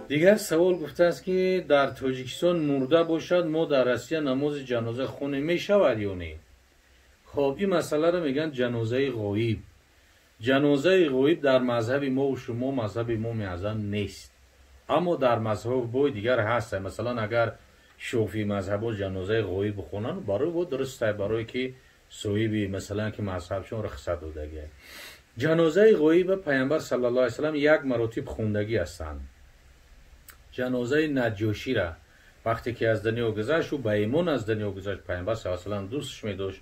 Дигар савол гуфтааст, ки дар Тоҷикистон мурда бошад, мо дар Россия намози ҷаноза хонем мешавад ё не? Хоб, ин масъаларо мегӯянд ҷанозаи ғоиб. Ҷанозаи ғоиб дар мазҳаби мо шумо, мазҳаби Имоми Аъзам нест, аммо дар мазҳабҳои дигар ҳаст. Масалан, агар шофии мазҳабҳо ҷанозаи ғоиб бихонанд, барои во дуруст, барое ки соҳиби масалан ки мазҳабшон рухсат додагиа. Ҷанозаи ғоиба Пайғамбар саллаллоҳу алайҳи васаллам як маротиб хондагӣ ҳастанд. Ҷанозаи Наҷошира вақте ки аз дунё гузашт, ӯ ба имон аз дунё гузашт, Пайғамбар саллаллоҳу алайҳи васаллам дӯстш медошт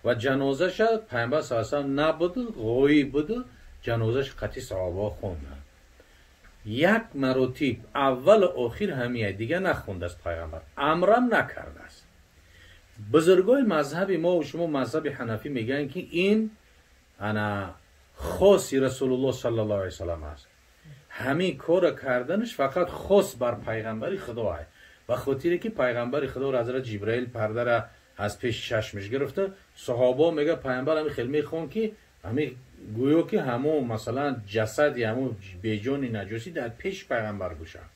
ва ҷанозаша Пайғамбар саллаллоҳу алайҳи васаллам набуд, ғоиб буд, ҷанозаш қатъи саҳобаҳо хонданд. Як маротиб, аввалу охир ҳамия, дига нахондааст Пайғамбар, амрам накардааст. Бузургои мазҳаби мо ва шумо, мазҳаби ҳанафӣ, мегӯянд, ки ин ана хоси Расулуллоҳ саллаллоҳу алайҳи васаллам аст. Ҳамин корро карданаш фақат хос бар пайғамбари Худо аст, ба хотире ки пайғамбари Худоро ҳазрат Ҷибраил пардара аз пеши чашмаш гирифта. Саҳобаҳо мегӯяд, пайғамбар ҳамин хел мехон, ки ҳамин гӯё ки ҳамон масалан ҷасади ҳамон беҷони наҷосӣ дар пеши пайғамбар бошад,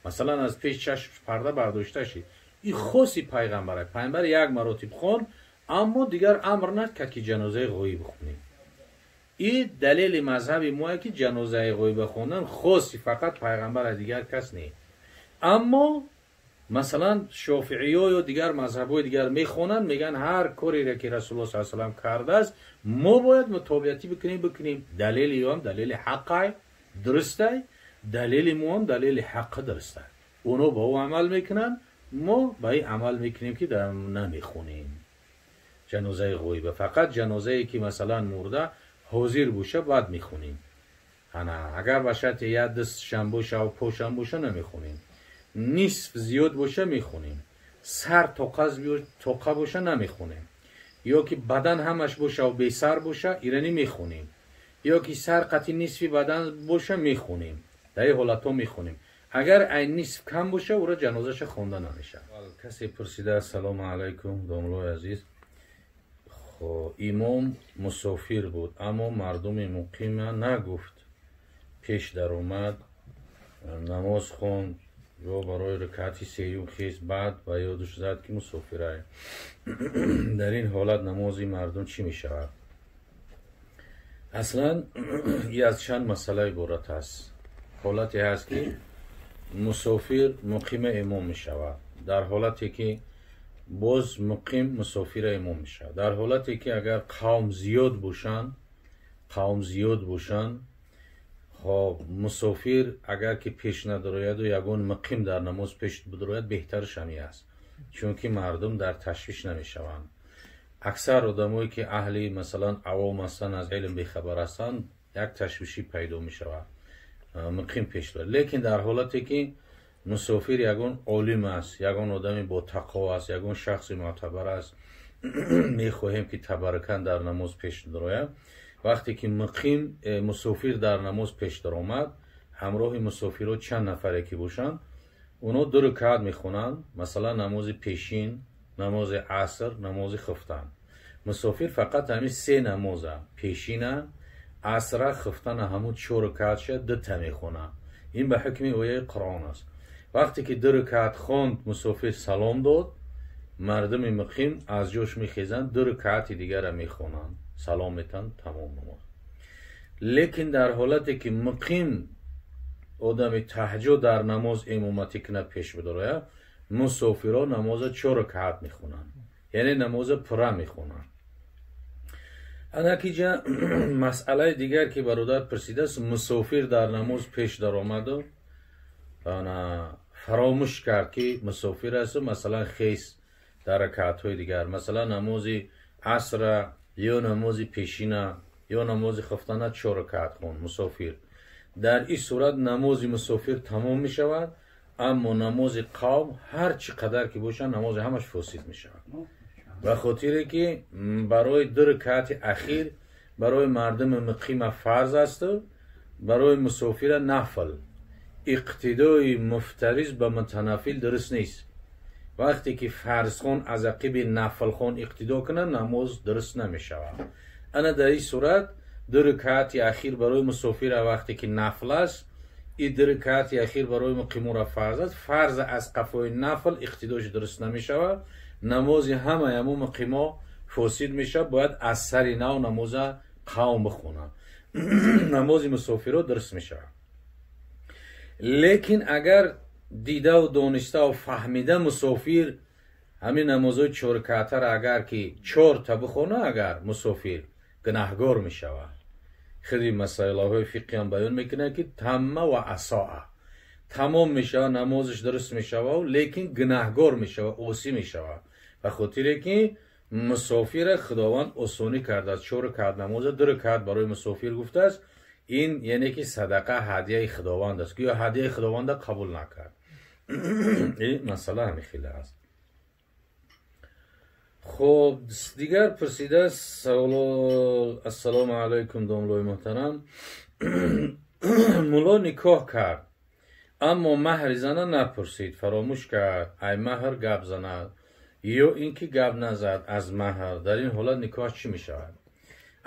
масалан аз пеши чашмаш парда бардошта шид. Ин хоси пайғамбар аст. Пайғамбар як маротиб хон, аммо дигар амр накард, ки ҷанозаи ғоиб бихонем. Ин далели мазҳаби моя, ки ҷанозаи ғоиба хондан хоси фақат пайғамбар аст, дигар кас не. Аммо масалан шофииё ё дигар мазҳабҳои дигар мехонанд, мегӯянд, ҳар кореро ки Расулуллоҳ саллаллоҳу алайҳи васаллам кардааст, мо бояд мутобиатӣ бикунем. Далели ё ҳам далели ҳаққай, дурустай, далели мо ҳам далели ҳаққи дурустай. Оно ба ӯ амал мекунанд, мо ба ин амал мекунем, ки намехонем ҷанозаи ғоиба. Фақат ҷанозае ки масалан мурда ҳозир боша, баъд мехонем. Ана агар ба шарти як дастшам боша ва пошам боша, намехонем. Нисф зиёд боша, мехонем. Сар тоқа боша, намехонем. Ё ки бадан ҳамаш боша ва бесар боша, ирани мехонем. Ё ки сар қатъи нисфи бадан боша, мехонем. Дар ин ҳолатҳо мехонем. Агар ай нисф кам боша, ӯро ҷанозаша хонда намешавад. Касе пурсида: ассалому алайкум, домлои азиз, имом мусофир буд, аммо мардуми муқима нагуфт, пеш даромад, намоз хонд ё барои ракъати сеюм хест, баъд ба ёдаш зад, ки мусофирае. Дар ин ҳолат намози мардум чӣ мешавад? Аслан и аз чанд масъала иборат аст. Ҳолате ҳаст, ки мусофир муқима имом мешавад, дар ҳолате ки боз муқим мусофира имом мешавад, дар ҳолате ки агар қавм зиёд бошанд, қавм зиёд бошанд. Хоб, мусофир агар ки пеш надорояду ягон муқим дар намоз пеш бидорояд, беҳтараш ҳамин аст, чунки мардум дар ташвиш намешаванд. Аксар одамое ки аҳли масалан авом ҳастанд, аз илм бехабар ҳастанд, як ташвишӣ пайдо мешавад, муқим пеш дорад. Лекин дар ҳолате ки мусофир ягон олим аст, ягон одами ботақво аст, ягон шахси мӯътабар аст, мехоҳем, ки табаррукан дар намоз пеш дарояд, вақте ки муқим мусофир дар намоз пеш даромад, ҳамроҳи мусофирҳо чанд нафаре ки бошанд, оно ду рукаат мехонанд, масалан намози пешин, намози аср, намози хуфтан. Мусофир фақат ҳамин се намоза, пешина, асра, хуфтана, ҳамун чор рукаатша дута мехонад. Ин ба ҳукми ояи Қуръон аст. Вақте ки ду рукаат хонд, мусофир салом дод, мардуми муқим аз ҷош мехезанд, ду рукаати дигара мехонанд, салом метанд, тамом намоз. Лекин дар ҳолате ки муқим одами таҳҷо дар намоз имоматӣ кунад, пеш бидорояд, мусофирҳо намоза чор рукаат мехонанд, яъне намоза пурра мехонанд. Анакиҷа масъалаи дигар, ки бародар пурсидааст: мусофир дар намоз пеш даромаду ана фаромӯш кард, ки мусофир асту, масалан хес дар ракаатҳои дигар, масалан намози асра ё намози пешина ё намози хуфтана чор ракаат хонд мусофир. Дар ин сурат намози мусофир тамом мешавад, аммо намози қавм ҳар чӣ қадар ки бошад, намози ҳамаш фосид мешавад, ба хотире ки барои ду ракаати ахир барои мардуми муқима фарз асту барои мусофира нафл. Иқтидои муфтариз ба мутанаффил дуруст нест. Вақте ки фарзхон аз ақиби нафлхон иқтидо кунад, намоз дуруст намешавад. Ана дар ин сурат Ду ракъати ахир барои мусофира вақте ки нафл аст, и ду ракъати ахир барои муқимура фарз аст. Фарз аз қафои нафл иқтидош дуруст намешавад, намози ҳамаи ҳамун муқимо фосид мешавад, бояд аз сари нав намоза қавм бихонад. Намози мусофиро дуруст мешавад. Лекин агар дидаву дониставу фаҳмида мусофир ҳамин намозҳои чорракъатаро агар ки чорта бихона, агар мусофир гунаҳгор мешавад. Худи масъалаҳои фиқҳиам баён мекунад, ки тамма ва асоа, тамом мешавад, намозаш дуруст мешавад, лекин гунаҳгор мешавад, осӣ мешавад, ба хотире ки мусофира Худованд осонӣ кардааст. Чор ракъат намоза ду ракъат барои мусофир гуфтааст. Ин яъне ки садақа, ҳадияи Худованд аст, гӯё ҳадияи Худованда қабул накард. Ин масъала ҳамин хеле аст. Хоб, дигар пурсидааст саволо: ассалому алайкум, домлои муҳтарам, мулло никоҳ кард, аммо маҳри зана напурсид, фаромӯш кард ай маҳр гап занад ё ин ки гап назад аз маҳр, дар ин ҳолат никоҳ чӣ мешавад?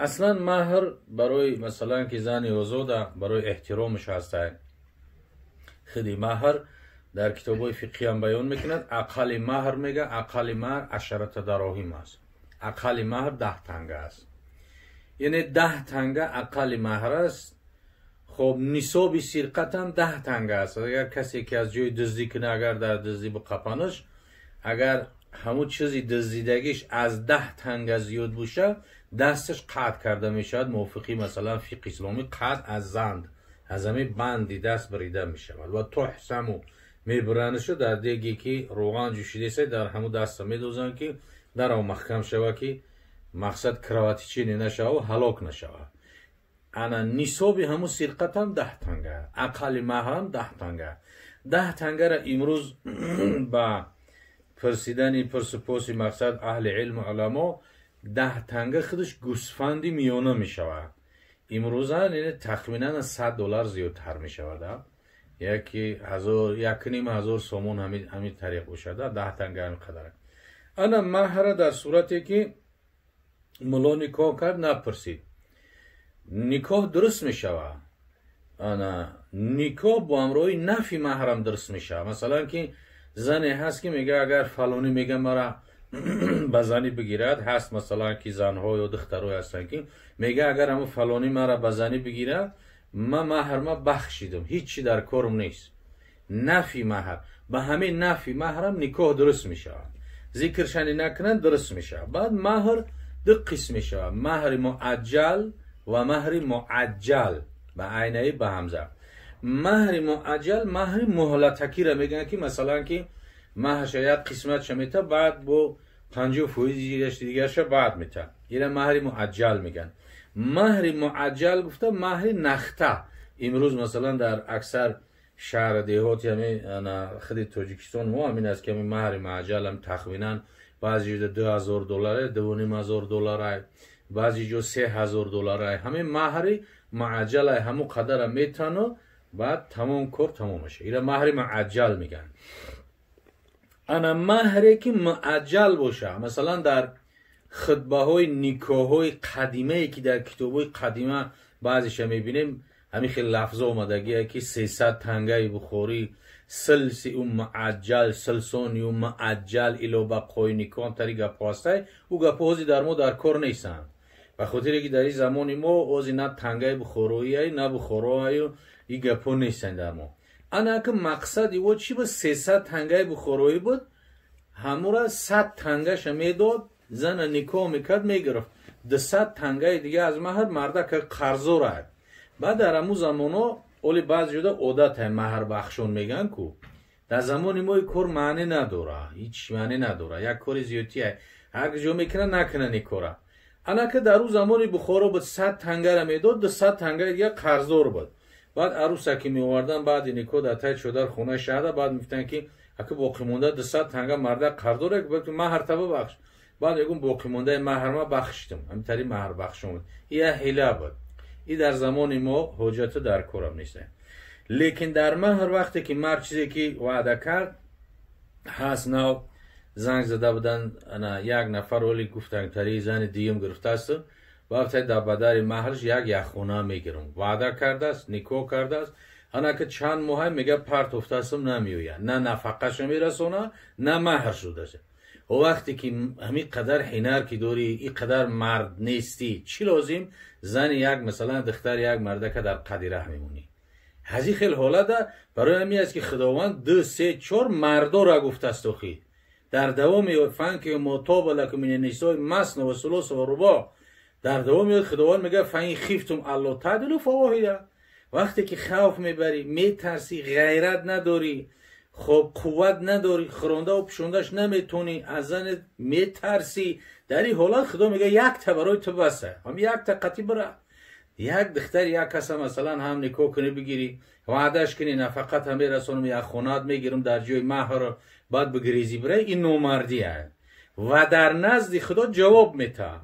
Аслан маҳр барои, масалан, ки зани озода, барои эҳтиромаш ҳастай. Худи маҳр дар китобҳои фиқҳиам баён мекунад, ақалли маҳр, мега, ақалли маҳр 10 дароҳим аст, ақалли маҳр 10 танга аст, яъне 10 танга ақалли маҳр аст. Хоб, нисоби сирқатам 10 танга аст. Агар касе ки аз ҷои дуздӣ кунад, агар дар дуздӣ биқапанаш, агар ҳамун чизи дуздидагиш аз 10 танга зиёд бошад, дасташ қатъ карда мешавад. Мувофиқи, масалан, фиқҳи исломӣ, қатъ аз занд, аз ҳамин банди даст бирида мешавад ва туҳсаму мебиранашу дар деге ки роған ҷӯшидеса, дар ҳамун даста медозанд, ки дарав маҳкам шавад, ки мақсад кровотечение нашавад, ҳалок нашавад. Ана нисоби ҳамун сирқатам 10 танга, ақалли маҳрам 10 танга. 10 тангара имрӯз ба пурсидани пурсупоси, мақсад, аҳли илму уламо, 10 танга худаш гӯсфанди миёна мешавад. Имрӯза тахминан 100 доллар зиёдтар мешавад, яки 1500 сомон, ҳамин тариқ бошад. 10 танга ҳамин қадар. Ана маҳра дар сурате ки мулло никоҳ кард, напурсид, никоҳ дуруст мешавад. Ана никоҳ бо ҳамроҳи нафи маҳрам дуруст мешавад. Масалан, ки зане ҳаст, ки мега, агар фалонӣ, мега, мара ба занӣ бигирад, ҳаст, масалан, ки занҳо ё духтарое ҳастанд, ки мега, агар ҳамун фалонӣ мара ба занӣ бигирад, ман маҳрма бахшидам, ҳичи дар корм нест. Нафи маҳр, ба ҳамин нафи маҳрам никоҳ дуруст мешавад. Зикршани накунанд, дуруст мешавад. Баъд маҳр ду қисм мешавад: маҳри муаҷҷал ва маҳри муаҷҷал, ба айнаи ба ҳамза. Маҳри муаҷҷал маҳри муҳлатакиро мегӯянд, ки масалан, ки маҳрша як қисматша мета, баъд бо 50% дигарша баъд мета, ира маҳри муаҷҷал мегӯянд. Маҳри муаҷҷал гуфта маҳри нахта имрӯз, масалан, дар аксар шаҳр деҳоти ҳами худи Тоҷикистон мо ҳамин аст, ки ҳами маҳри муаҷҷал ҳам тахминан баъзе ҷо 2000 доллар, 2500 доллар, баъзе ҷо 3000 доллар. Ҳамин маҳри муаҷҷал ҳамун қадара метану баъд тамом, кор тамом мешавад. Ира маҳри муаҷҷал мегӯянд. Ана маҳре ки муаҷҷал боша, масалан, дар хутбаҳои никоҳҳои қадимае, ки дар китобҳои қадима баъзеша мебинем, ҳамин хел лафзо омадагие, ки 300 тангаи бухорӣ, силси ӯ муаҷҷал, силсони ӯ муаҷҷал, ило бақои никоҳ, тари гапҳо ҳастай. Ӯ гапҳо ҳозир дар мо дар кор нестанд, ба хотире ки дар ин замони мо ҳозир на тангаи бухороия, на бухороаю, ин гапҳо нестанд дар мо. Ана ки мақсади во чӣ буд? 300 тангаи бухороӣ буд, ҳамура 100 тангаша медод, зана никоҳ мекард, мегирифт. 200 тангаи дига аз маҳр мардака қарзора. Баъд дар ҳамун замонҳо, оли баъзе ҷода одат маҳрбахшон мегӯянд ку, дар замони мо ин кор маънӣ надора, ҳеҷ маънӣ надора, як кори зиёдтия, ҳар ҷо мекунад, накунад ин кора. Анака дар ӯ замони Бухоро буд, 100 тангара медод, 200 тангаи дига қарздор буд. Баъд аруса ки меовардан, баъди никоҳ дар таи чодар хонаи шаҳра, баъд мегуфтанд, ки ака, боқимонда 200 танга марда қарздор, маҳрта бибахш. Баъд мегӯм, боқимондаи маҳрма бахшидам. Ҳамин тари маҳрбахшон буд, ия ҳила буд. И дар замони мо ҳоҷату дар корам нест. Лекин дар маҳр вақте ки мард чизе ки ваъда кард ҳаст. Нав занг зада буданд, як нафар, оли гуфтанд, тари зани дуюм гирифтааст. Вақте дар бадари маҳрш як яххона мегирам. Ваъда кардааст, никоҳ кардааст. Ана ки чанд моҳа мега партофтаастам, намеояд. На нафақаша мерасона, на маҳр шудаша. О вақте ки ҳамин қадар ҳинар ки дорӣ, ин қадар мард нестӣ, чӣ лозим зани як, масалан, духтари як мардака дар қади раҳ мемонӣ? Ҳази хел ҳолата барои ҳамин аст, ки Худованд ду, се, чор мардора гуфтааст. Охи дар давоми فانكحوا ما طاب لكم من النساء مثنى وثلاث ورباع, дар давоми Худованд мега: فإن خفتم ألا تعدلوا فواحدة. Вақте ки хавф мебарӣ, метарсӣ, ғайрат надорӣ, хоб, қувват надорӣ, хӯрондаву пӯшондаш наметонӣ, аз занет метарсӣ, дар ин ҳолат Худо мега: якта барои ту баса, ҳам якта қатӣ бира. Як духтари як каса, масалан, ҳам никоҳ кунӣ, бигирӣ, ваъдаш кунӣ, нафақат ҳам мерасонам, як хонаат мегирам дар ҷои маҳр, баъд бигирезӣ бирай, ин номардия ва дар назди Худо ҷавоб метаҳад.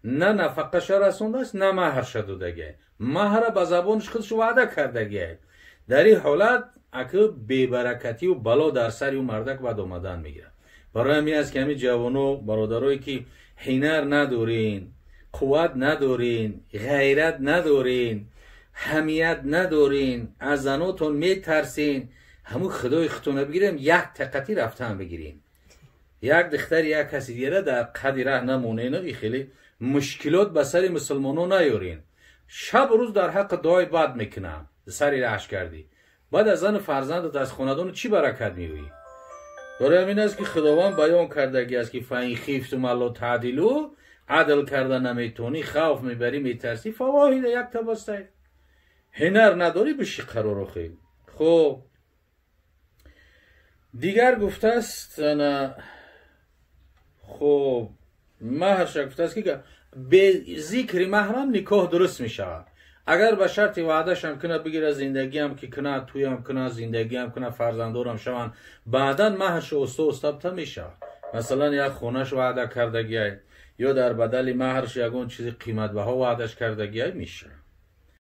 На нафақаша расондааст, на маҳрша додагия, маҳра ба забонаш худш ваъда кардагия. Дар ин ҳолат аки бебаракатию бало дар сари ӯ мардак баъд омадан мегирад. Барои ҳамин аст, ки ҳамин ҷавоно, бародарое ки ҳинар надорин, қувват надорин, ғайрат надорин, ҳамият надорин, аз занотон метарсин, ҳамун Худои худтона бигирем, як тақатӣ рафтан бигирем, як духтари як каси дигара дар қади раҳ намонену и хеле мушкилот ба сари мусулмоно наёрин. Шабу рӯз дар ҳаққи дуои бад мекунам, сари раҳш кардӣ, баъд аз зану фарзандат, аз хонадону чӣ баракат меоӣ? Барои ҳамин аст, ки Худованд баён кардагӣ аст, ки فإن خفتم ألا تعدلوا, адл карда наметавонӣ, хавф мебарӣ, метарсӣ, فواحدة, якта бастай. Ҳинар надорӣ, биши қарор охи. Хуб, дигар гуфтааст, ана, хуб, маҳрша гуфтааст, ки бе зикри маҳрам никоҳ дуруст мешавад, агар ба шарти ваъдашам кунад, бигира, зиндагиам ки кунад, туям кунад, зиндагиам кунад, фарзандорам шаванд, баъдан маҳршо оста оста бта мешавад. Масалан, як хонаш ваъда кардагиай ё дар бадали маҳрш ягон чизи қиматбаҳо ваъдаш кардагиай, мешавад.